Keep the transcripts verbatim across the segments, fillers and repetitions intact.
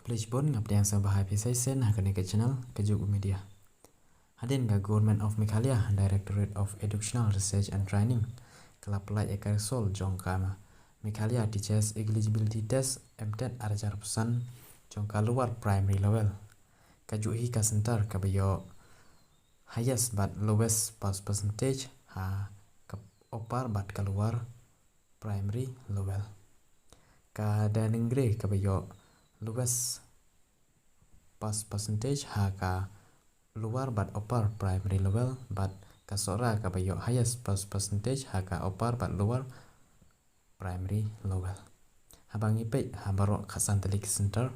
Khublei shibun, nga pdiang sngewbha ïa phi sa shisien ha kane ka channel Ka Juk U Media. Hadien ka Government of Meghalaya, Directorate of Educational Research and Training, ka la pynlait ïa ka result jong ka Meghalaya Teachers Eligibility Test MTET ar hajar arphew san jong ka lower primary level. Kajuh hi ka center kaba ïoh highest bad lowest pass percentage ha ka upper bad ka lower primary level. Ka Dainingri kaba ïoh lowest pass percentage ha ka lower bad upper primary level, bad ka Sohra kaba ïoh highest pass percentage ha ka upper bad lower primary level. Haba ngi peit ha baroh khatsan tylli ki center,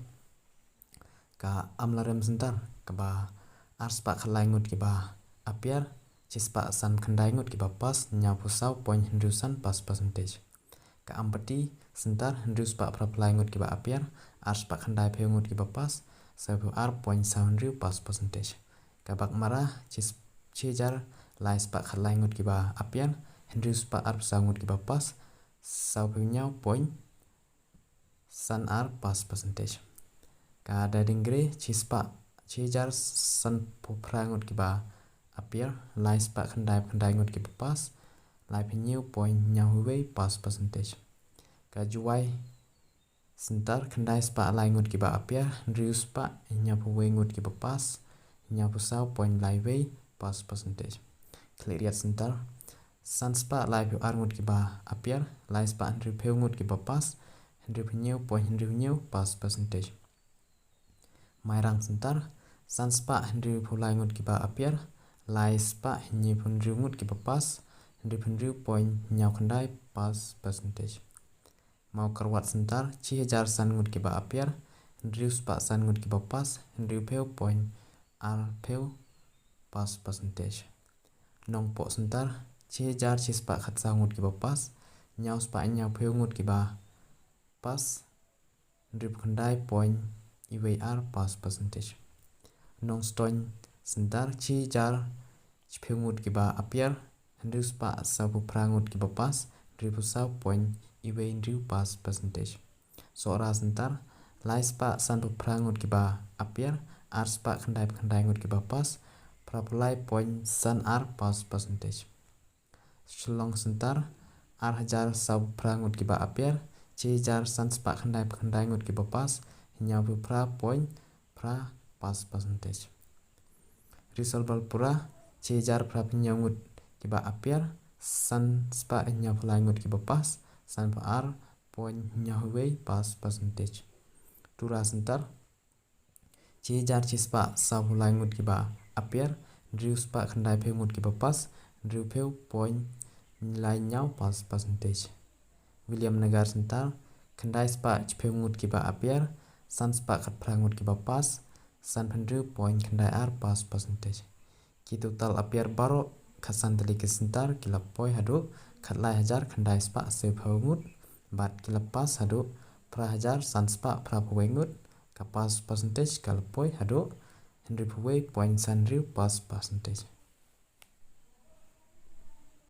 ka Amlarem Center kaba ar spah khatlai ngut kiba appear, shi spah san khyndai ngut kiba pass, hynñiewphew saw point hynriew san pass percentage. Ka Ampati Center, hynriew spah phra phew lai ngut kiba appear, ar spah khyndai phew ngut kiba pass, sawphew ar point saw hynriew pass percentage. Ka Baghmara, shi sp-, shi hajar lai spah khatlai ngut kiba appear, hynriew spah arphew saw ngut kiba pass, sawphew hynñiew point san ar pass percentage. Ka Dainingri, shi spah, shi hajar sanphew phra ngut kiba appear, lai spah khyndai phew khyndai ngut kiba pass, laiphew hynñiew point hynñiewphew wei pass percentage. Ka Jowai Center, khyndai spah lai ngut kiba appear, hynriew spah hynñiewphew wei ngut kiba pass, hynñiewphew saw point lai wei pass percentage. Khliehriat Center, san spah laiphew ar ngut kiba appear, lai spah hynriewphew ngut kiba pass, hynriewphew hynñiew point hynriew hynñiew pass percentage. Mairang Center, san spah hynriewphew lai ngut kiba appear, lai spah hynñiewphew hynriew ngut kiba pass, hynriewphew hynriew point hynñiew khyndai pass percentage. Mawkyrwat Center, shi hajar san ngut kiba appear, hynriew spah san ngut kiba pass, hynriewphew point arphew pass percentage. Nongpoh Center, shi hajar shi spah khatsaw ngut kiba pass, hynñiew spah hynñiewphew ngut kiba pass, hynriewphew khyndai point iwei ar pass percentage. Nongstoiñ Center, shi hajar shiphew ngut kiba appear, hynriew spah sawphew phra ngut kiba pass, hynriewphew saw point iwei hynriew pass percentage. Sohra Center, lai spah sanphew phra ngut kiba appear, ar spah khyndaiphew khyndai ngut kiba pass, phraphew lai point san ar pass percentage. Shillong Center, ar hajar sawphew phra ngut kiba appear, shi hajar san spah khyndaiphew khyndai ngut kiba pass, hynñiewphew phra point phra pass percentage. Risalbalpura, shi hajar phraphew hynñiew ngut kiba appear, san spah hynñiewphew lai ngut kiba pass, sanphew ar point hynñiewphew wei pass percentage. Tura Center, shi hajar shi spah sawphew lai ngut kiba appear, hynriew spah khyndaiphew ngut kiba pass, hynriewphew point lai hynñiew pass percentage. Williamnagar Center, khyndai spah shiphew ngut kiba appear, san spah khatphra ngut kiba pass, sanphew hynriew point khyndai ar pass percentage. Ki total appear baroh khatsan tylli ki center ki la poi haduh khatlai hajar khyndai spah sawphew ngut, bad ki la pass haduh phra hajar san spah phraphew wei ngut, ka pass percentage ka la poi haduh hynriewphew wei point san hynriew pass percentage.